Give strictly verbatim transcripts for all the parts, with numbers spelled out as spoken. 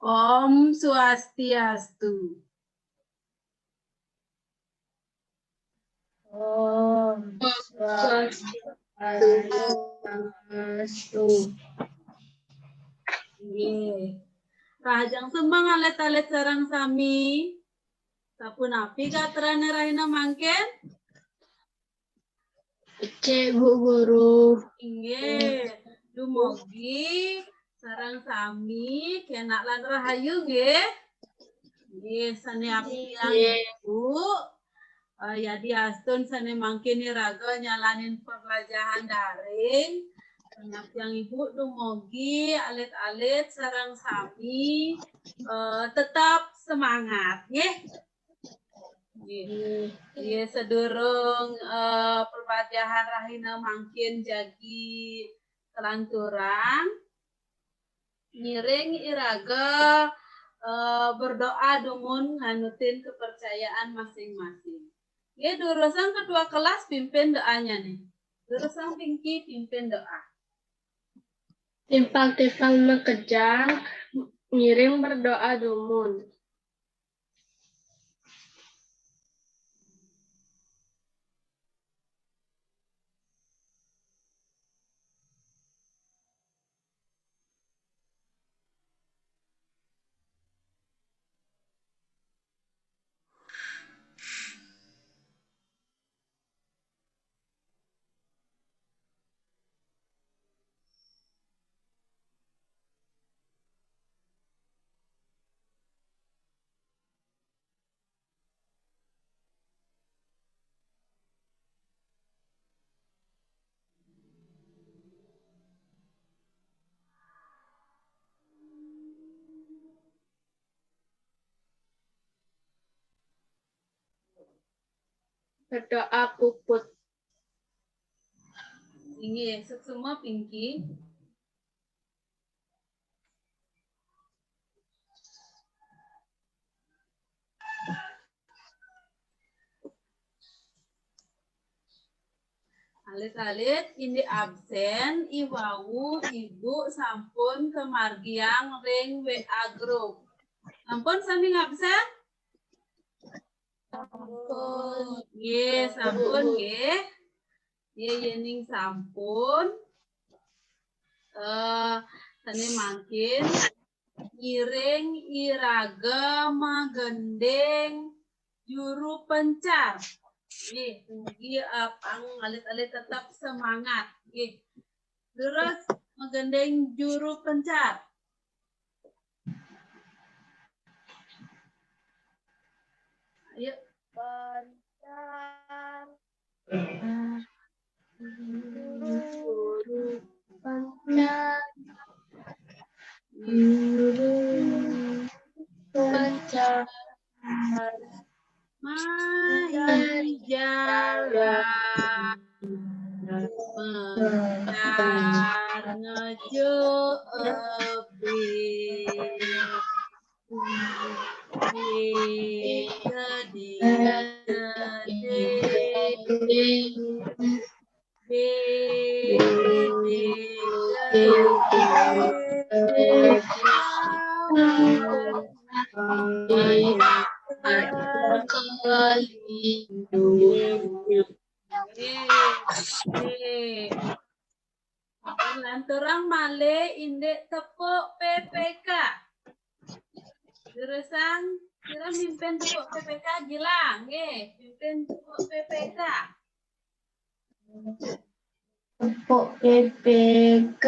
Om Swastiastu. Om Swastiastu. Nggih. Rahajeng semeng alit-alit sareng sami. Sapunapi gatrané rahina mangkin? Becik, Bu Guru. Inggih. Dumugi sareng sami kénak lan rahayu nggih. Nggih, sané apian Ibu. Eh, yadiastun sané mangkin iraga nyalanin pembelajaran daring. Sané apian Ibu dumugi alit-alit sareng sami eh, tetap semangat nggih. Nggih. Nggih, sadurung eh, pembelajaran rahina mangkin jagi kalanturang. Ngiring iraga eh, berdoa dumun nganutin kepercayaan masing-masing. Nggih, durusang ketua kelas pimpin doanya nih. Durusang Pinky pimpin doa. Timpal-timpal makejang, ngiring berdoa dumun. Berdoa puput. Inggih, suksma Pinky. Alit-alit indik absen, iwau Ibu sampun kamargiang ring W A group. Sampun sami ngabsen? Sampun. Nggih, sampun nggih. Nggih, yéning sampun. Eh, sané mangkin ngiring iraga magending juru pencar. Nggih, mugi eh, pang alit-alit tetap semangat. Nggih. Terus magending juru pencar. Ayo. Pencar. Guru pencar. Guru pencar. Mari jalan. Pencar ngejo ebi. Lanturang malih indik tepuk P P K. Durusang, sira mimpin tepuk P P K, Gilang, nggih, mimpin tepuk P P K. Tepuk P P K.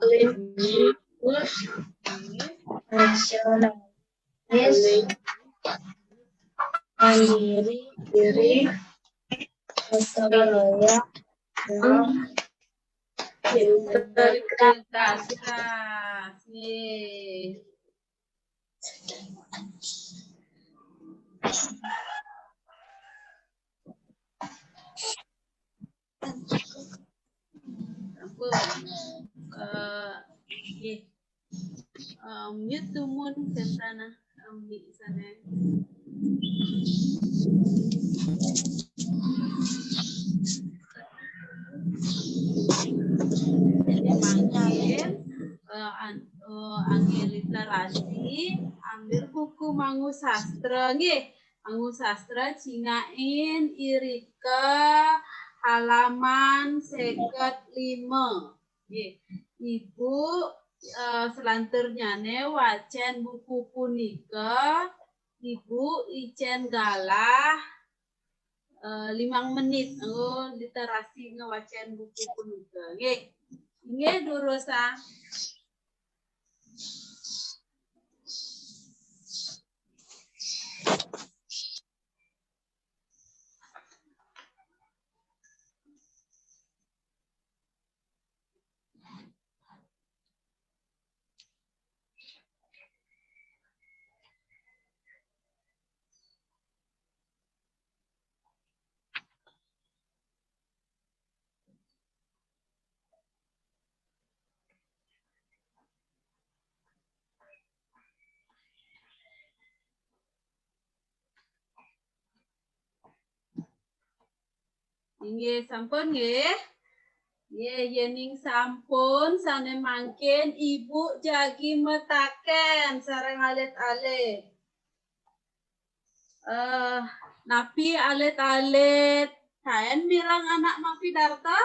Religius, nasionalis, mandiri, diri, gotong royong, integritas. Ampun. Eh, nggih. Eh, mute dumun sentana. Ami sana. Jadi mangkin Angusastra nggih. Angusastra cingakin irika halaman seket lima. Nggih. Ibu, eh, selanturnyane wacen buku punika, Ibu icen galah, eh, limang menit nganggo literasi ngewacen buku punika. Nggih. Nggih, durusang. Inggih, sampun nggih. Nggih, yening sampun sane mangkin Ibu jagi metaken sareng alit-alit. Eh, napi alit-alit taen mireng anak mapidarta?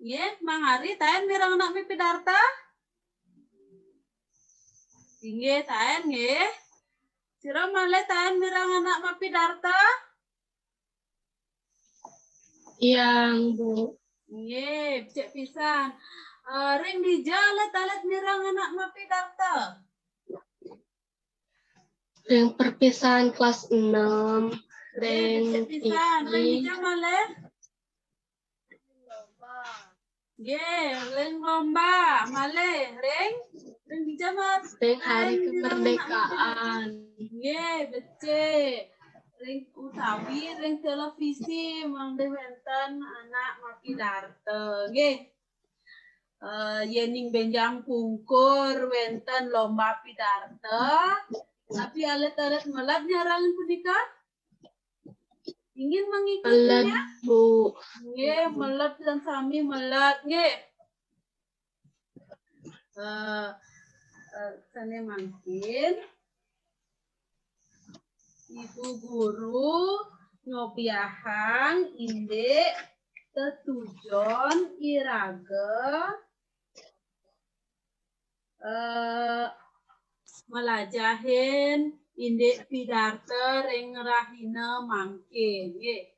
Nggih, Mang Ari, taen mireng anak mapidarta? Inggih, taen nggih. Sira malih taen mireng anak mapidarta? Yang, Bu. Nggih, becik pisan. Eh, ring dija alit-alit mireng anak mapidarta? Ring perpisahan kelas enam, ring becik pisan. Ring dija malih? Nggih, ring lomba malih, ring, ring dija, Mas? Ring hari kemerdekaan. Nggih, becik. Ring utawi ring televisi mangke wenten anak mapidarta. Nggih. Eh, yening benjang pungkur wenten lomba pidarta, tapi alit-alit meled nyarengin punika? Ingin mengikutinya? Meled, Bu. Nggih, meled dan sami meled, nggih. Eh, eh, sane mangkin Ibu Guru nyobiahang indik tetujon iraga, eh, melajahin indik pidarta ring rahina mangkin, nggih.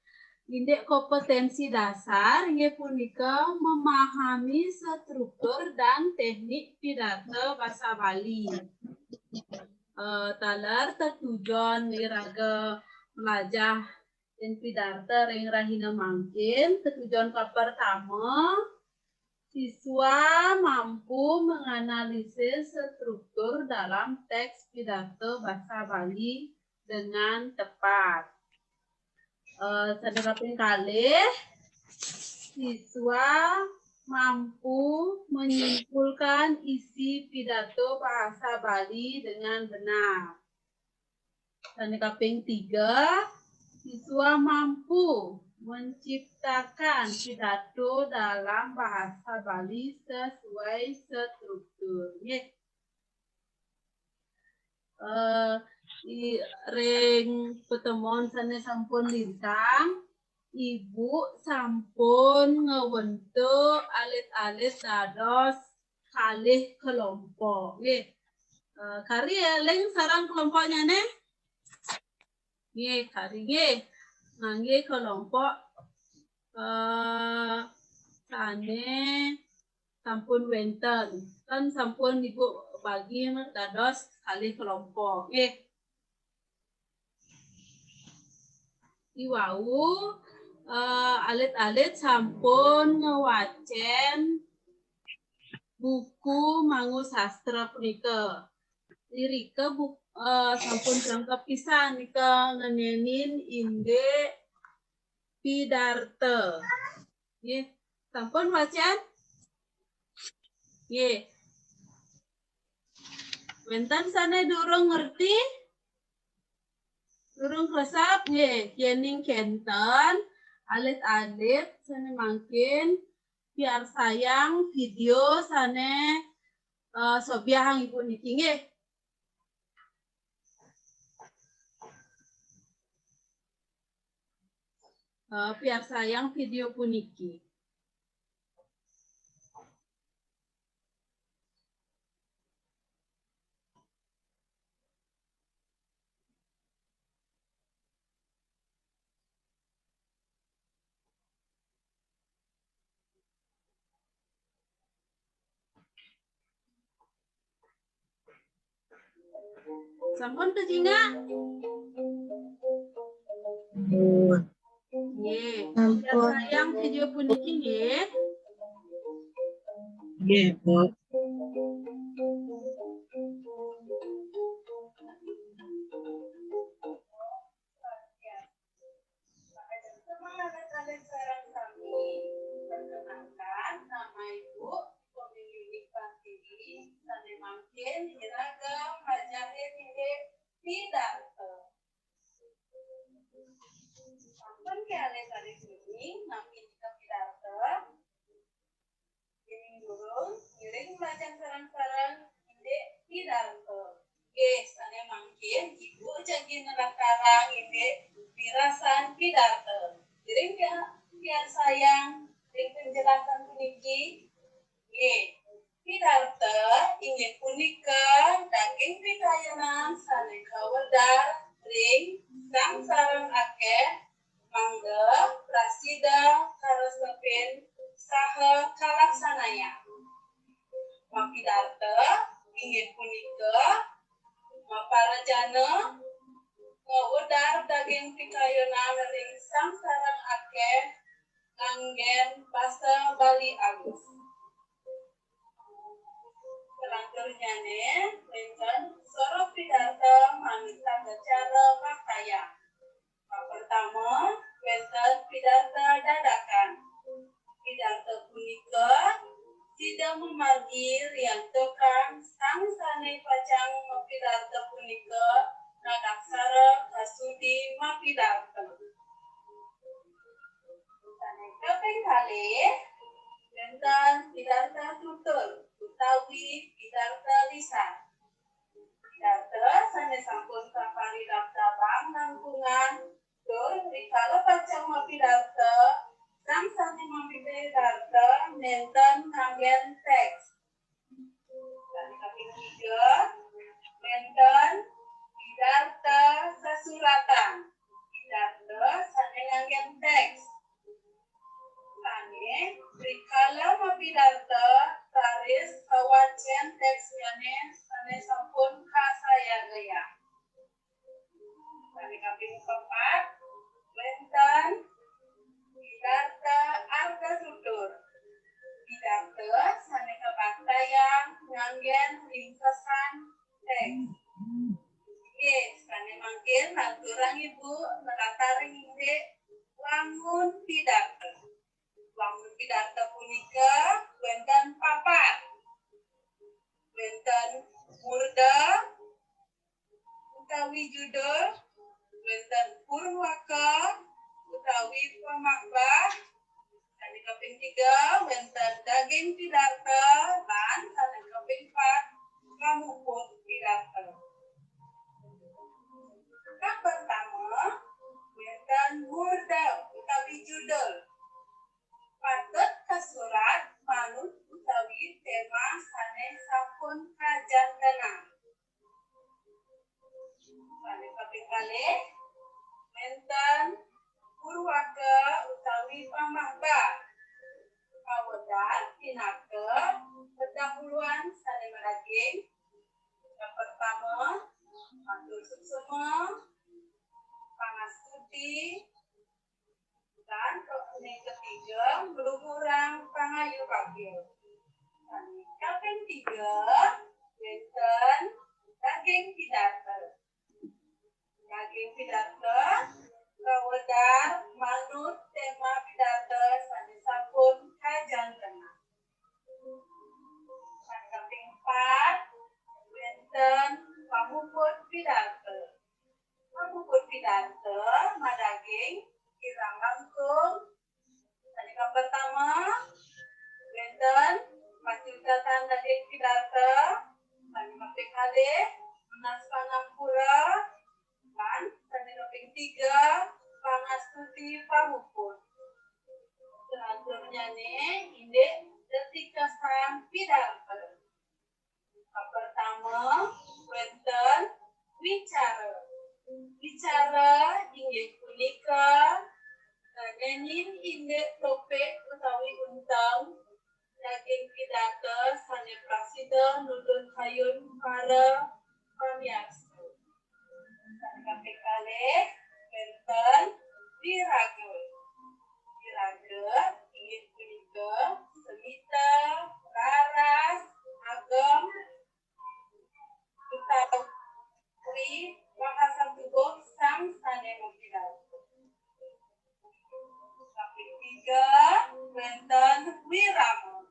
Indik kompetensi dasar inggih punika memahami struktur dan teknik pidarta basa Bali. Eh, taler tetujon iraga melajahin pidarta ring rahina mangkin, tetujon kapertama, siswa mampu menganalisis struktur dalam teks pidato basa Bali dengan tepat. Eh, sane kaping kalih, siswa mampu menyimpulkan isi pidato bahasa Bali dengan benar. Sane kaping tiga, siswa mampu menciptakan pidato dalam bahasa Bali sesuai struktur. Nggih. Eh, i-, ring pertemuan sane sampun lintang, Ibu sampun ngwentuk alit-alit dados kalih kelompok. Nggih. Eh, kari eling sareng kelompoknyane? Nggih, kari nggih. Ngangge kelompok, eh, sane sampun wenten. Kan sampun Ibu bagi dados kalih kelompok. Nggih. Iwau, eh, alit-alit sampun ngewacen buku Mangu Sastra punika. Irika bu-, eh, sampun jangkep pisan nika ngenenin indik pidarta. Nggih, sampun wacen? Nggih. Wenten sane durung ngerti? Durung kresep? Nggih, yening kenten, alit-alit sane mangkin piarsayang video sane, eh, sobiahang Ibu niki, nggih. eh, piarsayang video puniki. Sampun kajingak? Nggih. Sampun. Piarsayang video puniki nggih. Nggih, Bu. Semangat alit-alit sareng sami. Perkenalkan, nama Ibu Koming Yuni Pratiwi, sané mangkin iragam majahit indik pidarta. Sampun ké alit-alit sami nampi nika pidarta? Déning durung, ngiring mlajah sareng-sareng indik pidarta. Nggih, sané mangkin Ibu jagi nlatarang indik wirasan pidarta. Ngiring pia-, piarsayang ring penjelasan puniki. Nggih, pidarta inggih punika daging pitayonan sané kawedar ring sang sareng akéh mangda prasida karesepin saha kalaksanayang. Mapidarta inggih punika maparajana ngawedar daging pitayonan ring sang sareng akéh nganggén basa Bali alus. Salanturnyané wénten sorok pidarta manut tata cara waktayang. Kapertama, wénten pidarta dadakan. Pidarta punika sida mamargi riantukan sang sané pacang mapidarta punika nadaksara kasudi mapidarta. Sané kaping kalih, wénten pidarta tutur utawi pidarta lisan. Pidarta sané sampun kaparidabdabang langkungan tur rikala pacang mapidarta, sang sané mapidarta nénten nganggén téks. Sané kaping tiga, wénten pidarta sasuratan. Pidarta sané nganggén téks. Sané rikala mapidarta raris kawacén téksnyané sané sampun kasayagayang. Sané kaping papat, wénten pidarta arta tutur. Pidarta sané kabaktayang nganggén ringkesan téks. Nggih, sané mangkin lanturang Ibu nlatar indik wangun pidarta. Wangun pidarta punika wénten papat. Wénten murda utawi judul, wénten purwaka utawi pamahbah, sané kaping tiga wénten daging pidarta, lan sané kaping pat pamuput pidarta. Kang pertama, wénten murda utawi judul. Patut kasurat manut utawi téma sané sampun kajantenan. Sané kaping kalih, wénten purwaka utawi pamahbah. Kawedar pinaka pendahuluan sané madaging. Yang pertama, matur suksma, pangastuti, lan yang ketiga, nglumurang pangayuwakya. Sané kaping tiga, wénten daging pidarta. Daging pidarta kawedar manut téma pidarta sané sampun kajantenan. Sané kaping pat, wénten pamuput pidarta. Pamuput pidarta madaging kirang langkung. Sané kapertama, wénten pacutetan daging pidarta. Sané kaping kalih, nunas pangampura. Lan sané kaping tiga, Astuti Pamuput. Selanjutnya nih, indik tetikasang pidarta. Pertama, wénten wicara. Wicara inggih punika, eh, ngenin indik topik utawi unteng daging pidarta sané prasida nuntun kayun para pamiarsa. Sané kaping kalih, wénten wiraga. Wiraga inggih punika semita, raras, ageng, utawi bahasa tubuh sang sané mapidarta. Kaping tiga, wénten wirama.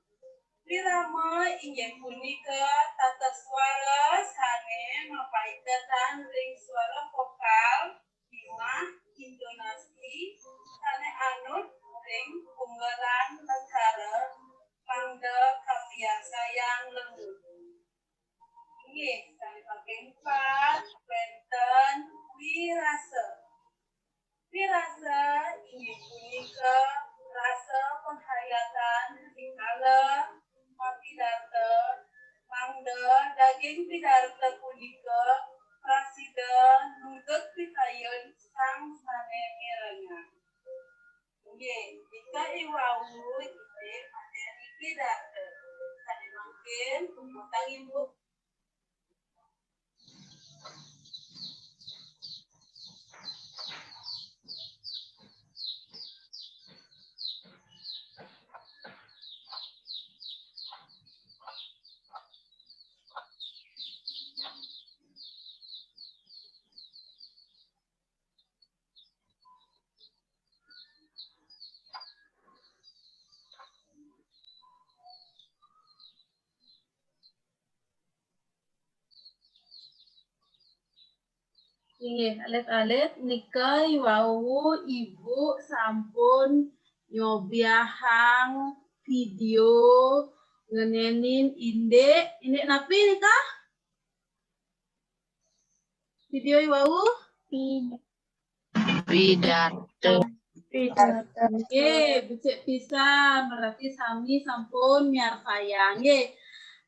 Wirama inggih punika tata swara sané mapaiketan ring swara vokal miwah intonasi sané anut ring punggelan negara mangda kapiarsayang lembut. Inggih, sané kaping pat, wénten wirasa. Wirasa inggih punika rasa panghayatan rikala mapidarta, mangda daging pidarta punika prasida nudut pikayun sang sané mirengang. Inggih, nika iwau inggih materi pidarta. Sané mangkin puputang Ibu. Inggih, alit-alit nika iwau Ibu sampun nyobiahang video ngenénin indik, indik napi nika? Video iwau? Pidarta. Pidarta. Nggih, becik pisan. Berarti sami sampun miarsayang. Nggih.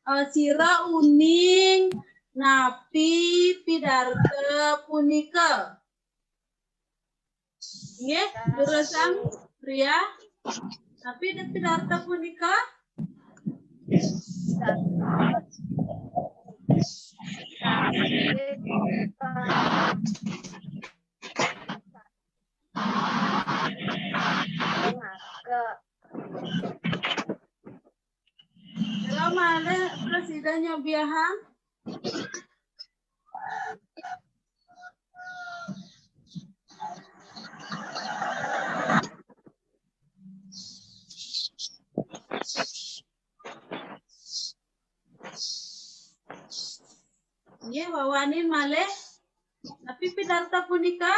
Eh, sira uning napi pidarta punika? Nggih, durusang Ria. Napi pidarta punika? Sira malih prasida nyobiahang. Nggih, wawanin malih. Napi pidarta punika?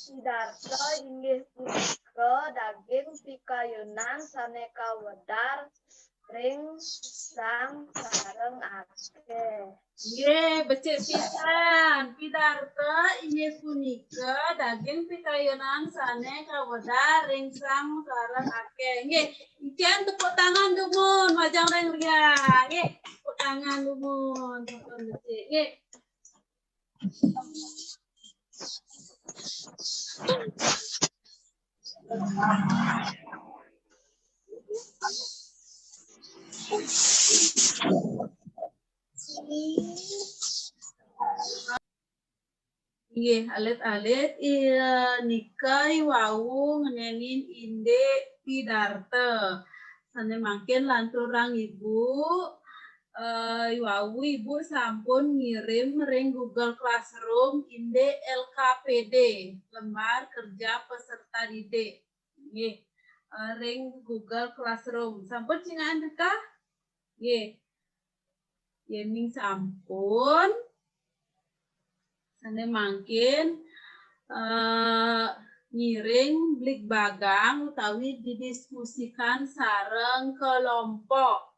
Pidarta inggih punika daging pikayunan sané kawedar ring sang sareng akéh. Nggih, becik pisan. Pidarta inggih punika daging pikayunan sané kawedar ring sang sareng akéh. Nggih, icén tepuk tangan dumun, majeng ring Ria. Nggih, tepuk tangan dumun, sampun becik. Nggih. Inggih, alit-alit, iya, nika iwau ngenénin indik pidarta. Sané mangkin lanturang Ibu, eh, iwau Ibu sampun ngirim ring Google Classroom indik L K P D, lembar kerja peserta didik. Nggih, eh, ring Google Classroom. Sampun cingakan teka? Nggih. Yéning sampun, sané mangkin, eh, ngiring bligbagang utawi didiskusikan sareng kelompok.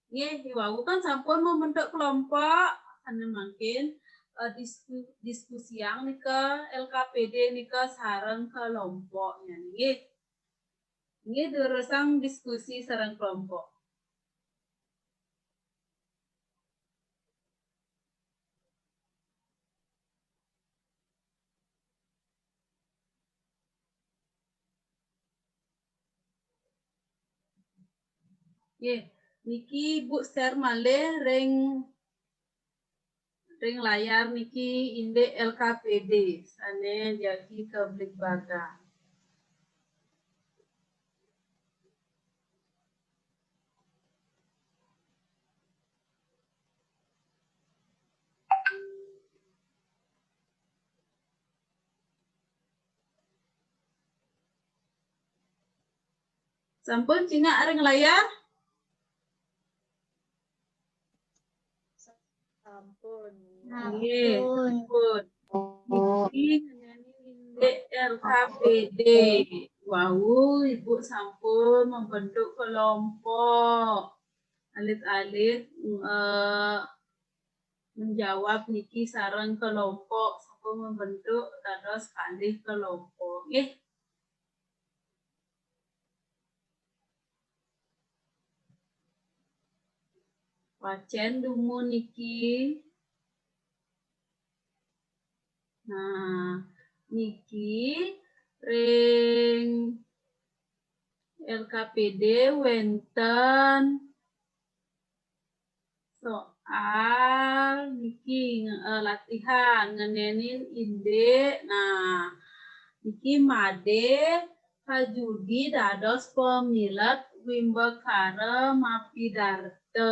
Nggih, iwau kan sampun membentuk kelompok, sané mangkin eh, disku-, diskusiang nika L K P D nika sareng kelompoknya nggih. Nggih, durusang diskusi sareng kelompok. Nggih, niki Ibu share malih ring, ring layar niki indik L K P D sane jagi kabligbagang. Sampun cingak ring layar? Sampun. Nggih, sampun. Niki ngenani indik L K P D. Wau, Ibu sampun membentuk kelompok. Alit-alit, eh, menjawab niki sareng kelompok, sampun membentuk dados kalih kelompok. Nggih. Wacen dumun niki. Nah, niki ring L K P D wenten soal niki, eh, latihan ngenenin indik. Nah, niki made kajudi dados pamilet wimbakara mapidarta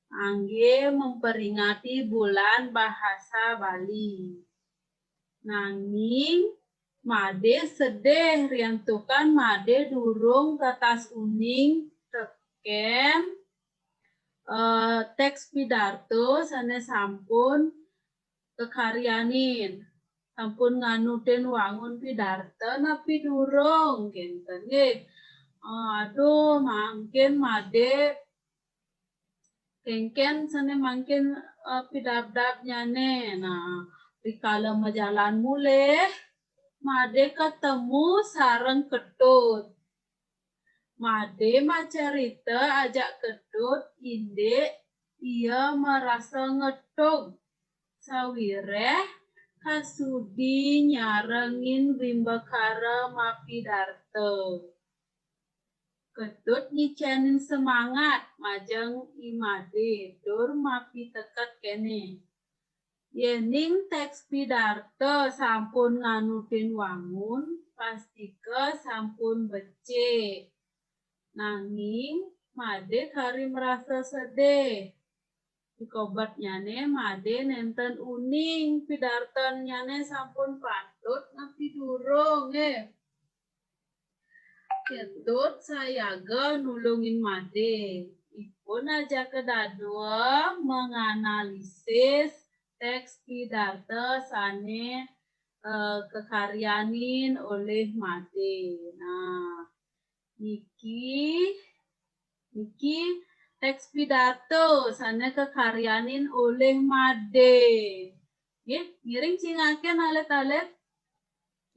angge memperingati Bulan Bahasa Bali. Nanging made sedih riantukan made durung tetas uning teken, eh, teks pidarta sane sampun kekaryanin. Sampun nganutin wangun pidarta napi durung, kenten nggih. Eh, aduh, mangkin made kengken sane mangkin, eh, pidabdabnyane. Nah, rikala majalan mulih, made ketemu sareng Ketut. Made macarita ajak Ketut indik ia marasa ngetug sawireh kasudi nyarengin wimbakara mapidarta. Ketut ngicenin semangat majeng I Made tur mapiteket kene. Yening teks pidarta sampun nganutin wangun, pastika sampun becik. Nanging Made kari marasa sedih. Pikobetnyane Made nenten uning pidartannyane sampun patut napi durung, nggih. Ketut sayaga nulungin Made. Ipun ajaka dadua menganalisis teks pidarta sane, eh, kekaryanin olih Made. Nah, niki, niki teks pidarta sane kekaryanin olih Made. Nggih, ngiring cingakin alit-alit.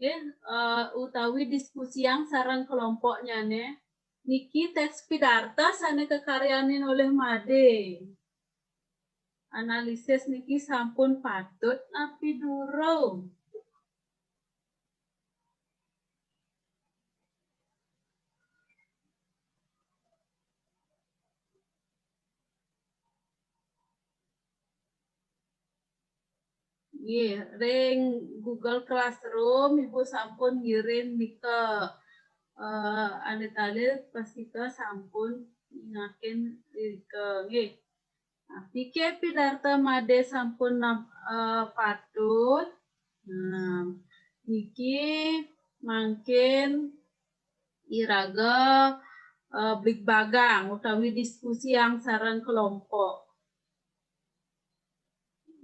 Nggih, eh, utawi diskusiang sareng kelompoknyane. Niki teks pidarta sane kekaryanin olih Made. Analisis niki sampun patut napi durung? Nggih, ring Google Classroom Ibu sampun ngirim nika, eh, alit-alit pastika sampun nyingakin nika, nggih. Nah, niki pidarta Made sampun nam-, eh, patut. Nah, niki mangkin iraga, eh, bligbagang utawi diskusiang sareng kelompok.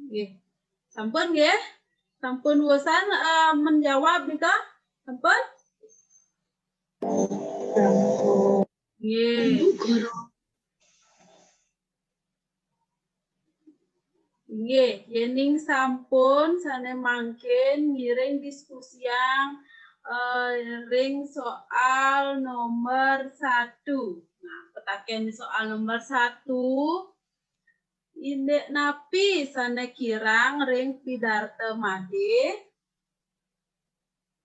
Nggih. Sampun nggih? Sampun wusan, eh, menjawab nika? Sampun? Nggih. Nggih, yening sampun sane mangkin ngiring diskusiang, eh, ring soal nomor satu. Nah, petaken soal nomor satu, indik napi sane kirang ring pidarta made?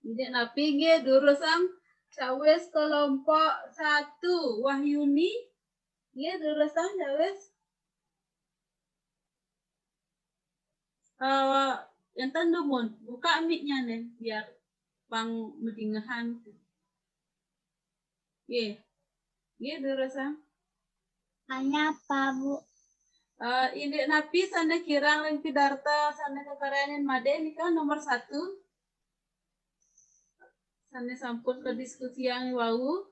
Indik napi nggih durusang cawis kelompok satu, Wahyuni? Nggih, durusang cawis. Eh, enten dumun, buka mic-nya nih, biar pang madingehan. Nggih. Nggih, durusang. Hanya apa, Bu? Eh, indik napi sane kirang ring pidarta sane kakaryanin made nika nomor satu? Sane sampun kadiskusiang wau.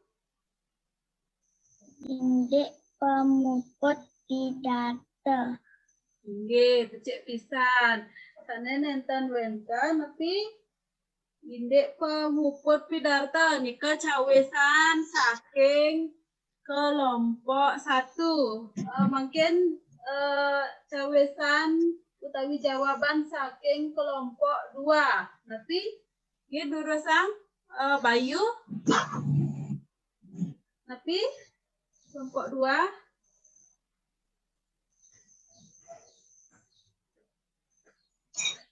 Indik pamuput pidarta. Nggih, becik pisan. Sane nenten wenten napi indik pamuput pidarta nika cawisan saking kelompok satu. Eh, mungkin, eh, cawisan utawi jawaban saking kelompok dua. Napi? Nggih, durusang, eh, Bayu. Napi? Kelompok dua.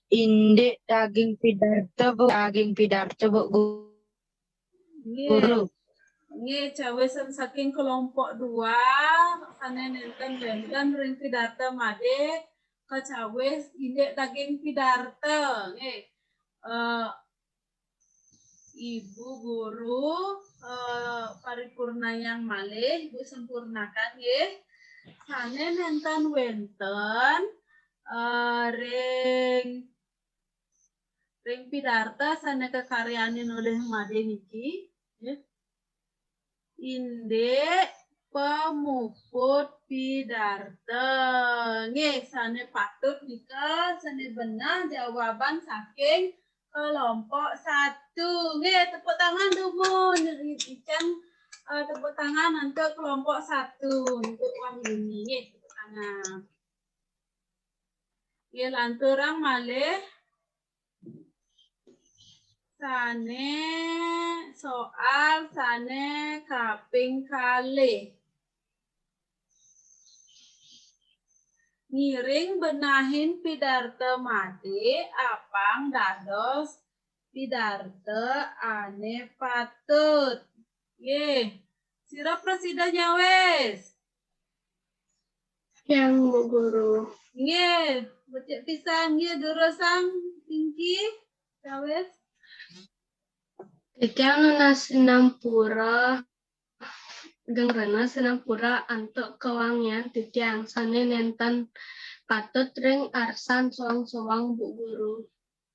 Indik daging pidarta, Bu. Daging pidarta, Bu Gu-, Nggih. Guru. Nggih, cawisan saking kelompok dua, sane nenten wenten ring pidarta made, kacawis indik daging pidarta. Nggih. Eh, Ibu Guru, eh, paripurnayang malih, Ibu sempurnakan nggih. Sane nenten wenten, eh, ring, ring pidarta sane kakaryanin olih made niki, nggih. Indik pamuput pidarta. Nggih, sane patut nika, sane beneh jawaban saking kelompok satu. Nggih, tepuk tangan dumun. Ican, eh, tepuk tangan untuk kelompok satu, untuk Wahyuni. Nggih, tepuk tangan. Nggih, lanturang malih. Sane soal sane kaping kalih. Ngiring benahin pidarta made apang dados pidarta ane patut. Nggih. Sira prasida nyawis? Yang, Bu Guru. Nggih, becik pisan nggih durusang Pinky. Nyawis. Titiang nunas sinampura, geng rena sinampura antuk kawangian titiang sane nenten patut ring arsan soang-soang, Bu Guru.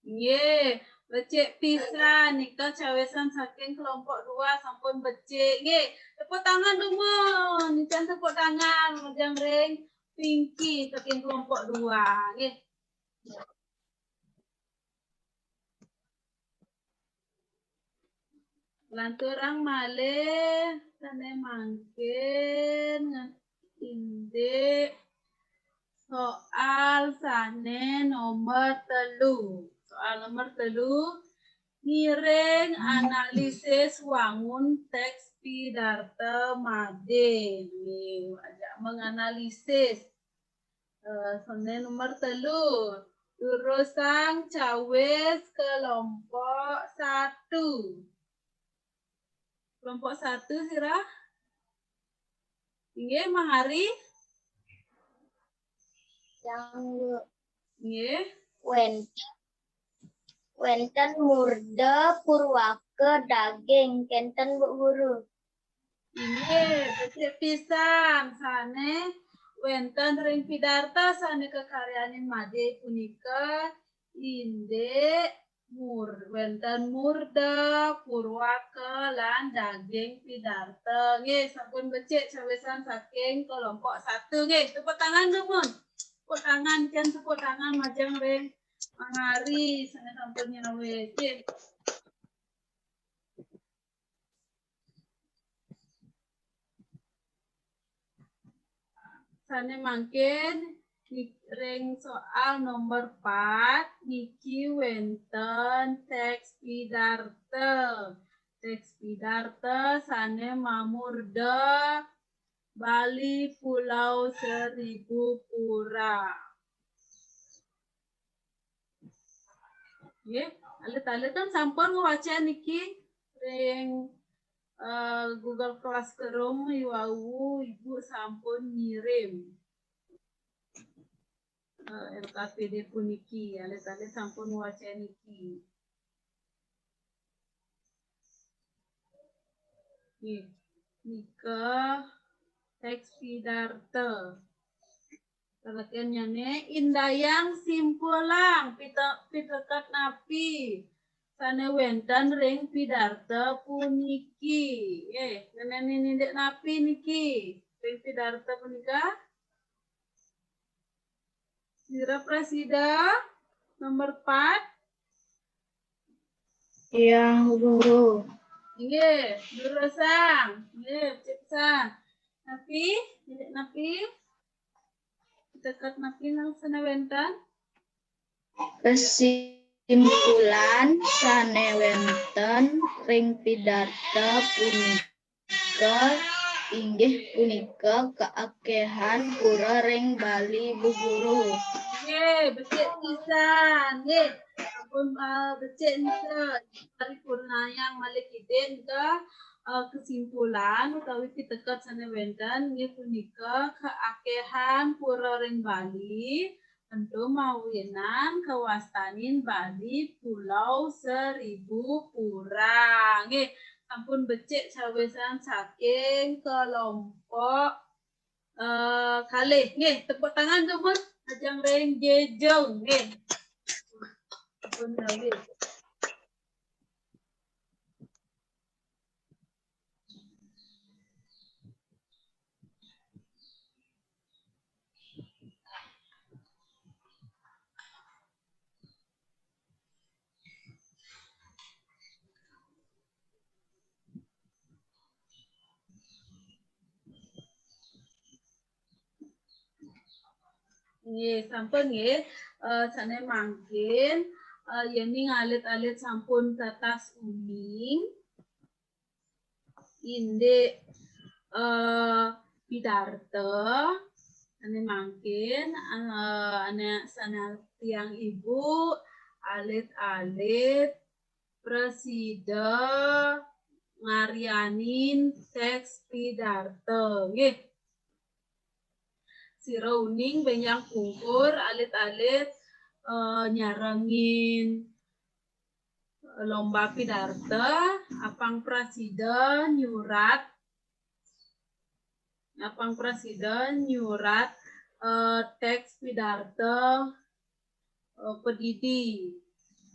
Nggih, becik pisan nika cawisan saking kelompok dua sampun becik. Nggih, tepuk tangan dumun. Ican tepuk tangan majeng ring Pinky saking kelompok dua. Nggih. Lanturang malih sane mangkin nge-, indik soal sane nomor telu. Soal nomor telu, ngiring analisis wangun teks pidarta made. Nih, ajak menganalisis. Eh, sane nomor telu, durusang cawis kelompok satu. Kelompok satu, sira? Inggih, Mang Ari? Yang, Bu. Nggih. Wenten, wenten murda purwaka daging, kenten, Bu Guru. Inggih, becik pisan sane wenten ring pidarta sane kakaryanin made punika indik mur-, wenten murda, purwaka, lan daging pidarta. Nggih, sampun becik cawisan saking kelompok satu. Nggih, tepuk tangan dumun. Tepuk tangan, Cen, tepuk tangan majeng ring Mang Ari sane sampun nyawis. Nggih. Sane mangkin Ring soal nomor pat niki wenten teks pidarta. Teks pidarta sane mamurda Bali Pulau Seribu Pura. Nggih, alit-alit kan sampun ngwaca niki ring, eh, Google Classroom, iwau Ibu sampun ngirim, eh, L K P D puniki, alit-alit sampun ngwaca niki. Nggih, nika teks pidarta. Tetekennyane indayang simpulang pite-, piteket napi sane wenten ring pidarta puniki. Eh, ngenenin indik napi niki ring pidarta punika? Sira prasida nomor pat. Yang guru. Nggih, durusang. Nggih, cipsan. Napi? Indik napi? Teked napi nang sane wenten? Kesimpulan sane wenten ring pidarta punika inggih punika kaakehan pura ring Bali, Bu Guru. Nggih, becik pisan. Nggih, sampun, eh, becik nika paripurnayang malih Ida nika, eh, kesimpulan utawi piteked sane wenten nggih punika kaakehan pura ring Bali, ento mawinan kawastanin Bali Pulau Seribu Pura. Nggih, sampun becik cawisan saking kelompok, eh, kalih. Nggih, tepuk tangan dumun ajeng ring Jejong. Nggih. Sampun kalih. Nggih, sampun nggih. Eh, sane mangkin, eh, yening alit-alit sampun tetas uning indik, eh, pidarta, sane mangkin, eh, ane sane tiang ibu, alit-alit, prasida ngaryanin teks pidarta. Nggih. Sira uning benjang pungkur alit-alit, eh, nyarengin lomba pidarta, apang prasida nyurat, apang prasida nyurat, eh, teks pidarta, eh, padidi.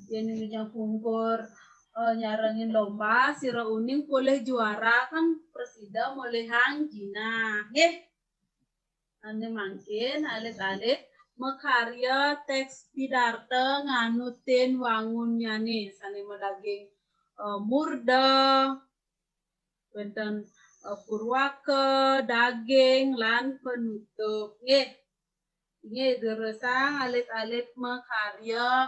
Yen nyujang pungkur, eh, nyarengin lomba, sira uning polih juara kan prasida molihang jinah. Nggih. Ane mangkin alit-alit makarya teks pidarta nganutin wangunnyane sane madaging, eh, murda, wenten, eh, purwaka, daging, lan penutup. Nggih. Nggih, durusang alit-alit makarya,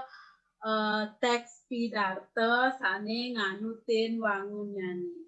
eh, teks pidarta sane nganutin wangunnyane.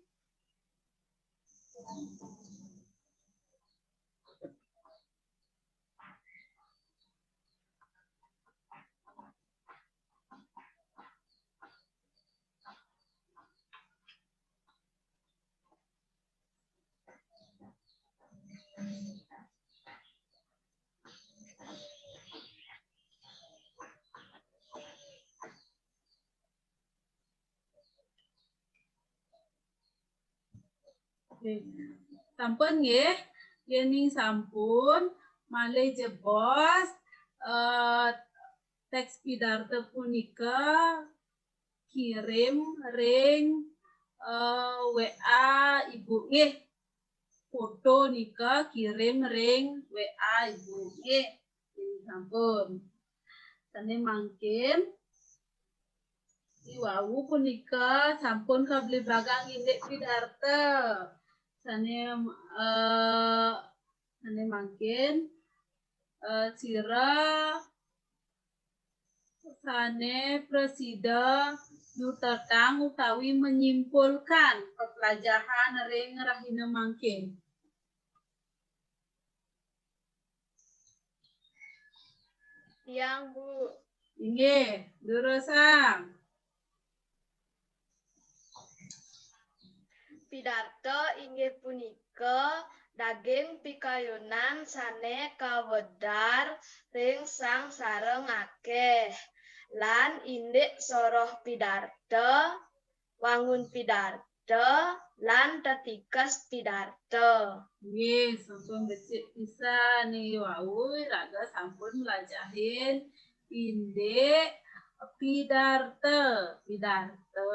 Oke. Sampun nggih, yening sampun malih jebos, eh, teks pidarta punika kirim ring, eh, W A Ibu nggih. Foto nika kirim ring W A Ibu nggih. Sampun. Sane mangkin iwau punika sampun kablibagang indik pidarta. Sane, eh, sane mangkin eh, sira sané prasida nyutetang utawi menyimpulkan peplajahan ring rahina mangkin. Tiang, Bu. Inggih, durusang. Pidarta inggih punika daging pikayunan sané kawedar ring sang sareng akéh. Lan indik soroh pidarta, wangun pidarta, lan tetikes pidarta. Nggih, sampun becik pisan niki wau, raga sampun mlajahin indik pidarta. Pidarta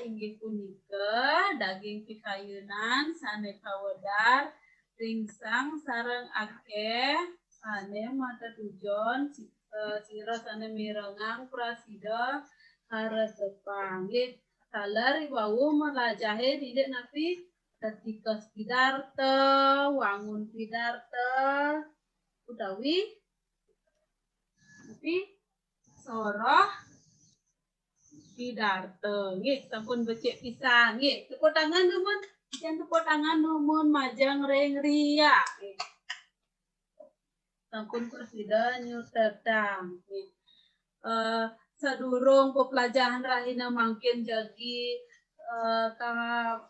inggih punika daging pikayunan sané kawedar ring sang sareng akéh sané matetujon si-, eh, sira sané mirengang prasida karesepang. Nggih, taler wau mlajahin indik napi tetikes pidarta, wangun pidarta, utawi napi soroh pidarta. Nggih, sampun becik pisan. Nggih, tepuk tangan dumun. Jan tepuk tangan dumun majeng ring Ria. Nggih. Sampun prasida nyutetang. Nggih. Eh, sadurung peplajahan rahina mangkin jagi, eh, ka-,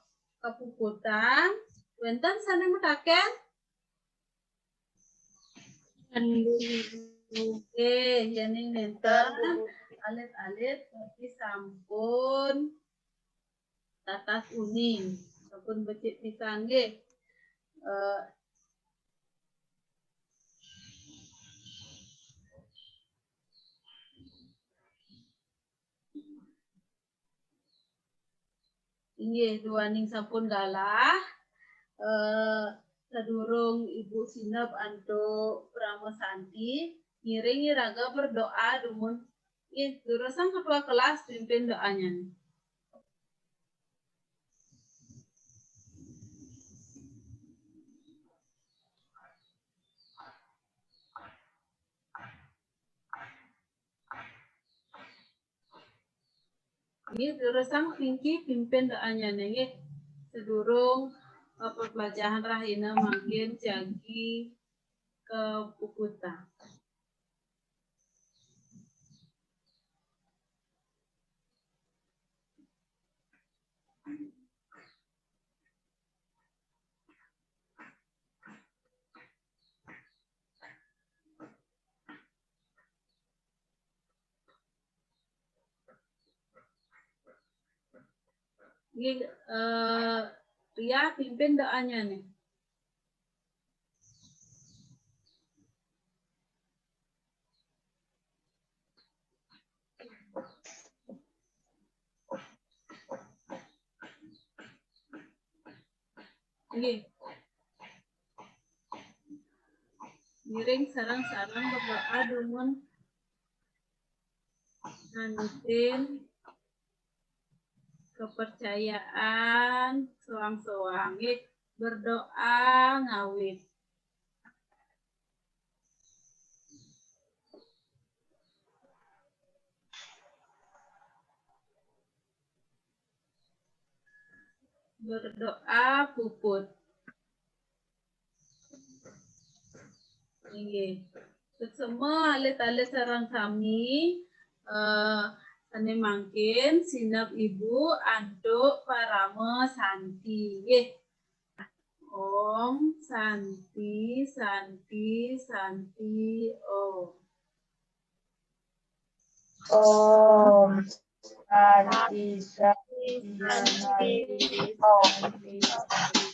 kapuputang, wénten sané mataken? Nggih, yéning nénten, alit-alit berarti sampun tatas uning, sampun becik pisan nggih. Eh, Inggih, duaning sampun galah, eh, sadurung Ibu sineb antuk parama santi, ngiring iraga berdoa dumun. Nggih, durusang ketua kelas pimpin doanya. Nggih, durusang Pinky pimpin doanya nggih. Sadurung, eh, peplajahan rahina mangkin jagi kapuputang. Nggih, eh, Ria pimpin doanya nih. Nggih. Ngiring sareng-sareng berdoa dumun nganutin kepercayaan soang-soang. Nggih, berdoa ngawit. Berdoa puput. Inggih. Suksma alit-alit sareng sami, eh, sané mangkin sineb Ibu antuk parama santi. Nggih. Om Santi, Santi, Santi, Om. Om Santi, Santi, Santi, Santi.